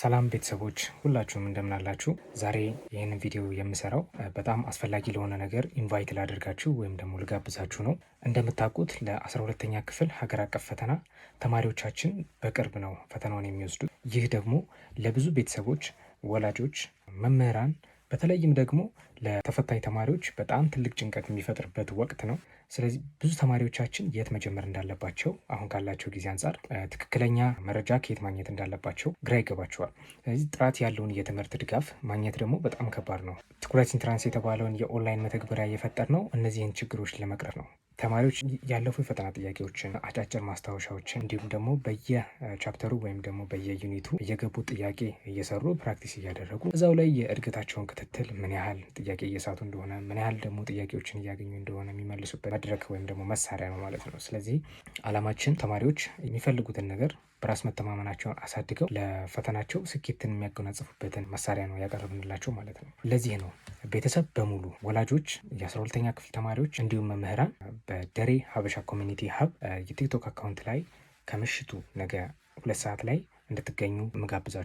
ሰላም ቤተሰቦች፣ ሁላችሁም እንደምናላችሁ። ዛሬ ይህንን ቪዲዮ የምሰራው በጣም አስፈላጊ ለሆነ ነገር invite ላደርጋችሁ ወይም ደግሞ ልጋብዛችሁ ነው። እንደምታውቁት ለ12ኛ ክፍል ሀገር አቀፍ ፈተና ተማሪዎቻችን በቅርብ ነው ፈተናውን የሚወስዱት። ይህ ደግሞ ለብዙ ቤተሰቦች፣ ወላጆች፣ መምህራን በተለይም ደግሞ ለተፈታኝ ተማሪዎች በጣም ትልቅ ጭንቀት የሚፈጥርበት ወቅት ነው። ስለዚህ ብዙ ተማሪዎቻችን የት መጀመር እንዳለባቸው፣ አሁን ካላቸው ጊዜ አንጻር ትክክለኛ መረጃ ከየት ማግኘት እንዳለባቸው ግራ ይገባቸዋል። ስለዚህ ጥራት ያለውን የትምህርት ድጋፍ ማግኘት ደግሞ በጣም ከባድ ነው። ትኩረት Entrance የተባለውን የኦንላይን መተግበሪያ የፈጠርነው እነዚህን ችግሮች ለመቅረፍ ነው። ተማሪዎች ያለፉ የፈተና ጥያቄዎችን፣ አጫጭር ማስታወሻዎችን እንዲሁም ደግሞ በየ chapter ኡ ወይም ደግሞ በየ unit ኡ እየገቡ ጥያቄ እየሰሩ practice እያደረጉ እዛው ላይ የእድገታቸውን ክትትል፣ ምን ያህል ጥያቄ እየሳቱ እንደሆነ፣ ምን ያህል ደግሞ ጥያቄዎችን እያገኙ እንደሆነ የሚመልሱበት መድረክ ወይም ደግሞ መሳሪያ ነው ማለት ነው። ስለዚህ አላማችን ተማሪዎች የሚፈልጉትን ነገር በራስ መተማመናቸውን አሳድገው ለፈተናቸው ስኬትን የሚያጎናጽፉበትን መሳሪያ ነው ያቀረብንላቸው ማለት ነው። ለዚህ ነው ቤተሰብ በሙሉ፣ ወላጆች፣ የ12ኛ ክፍል ተማሪዎች እንዲሁም መምህራን በደሬ ሀበሻ Community Hub የቲክቶክ account ላይ ከምሽቱ ነገ 2 ሰዓት ላይ እንድትገኙ ምጋብዛችሁ።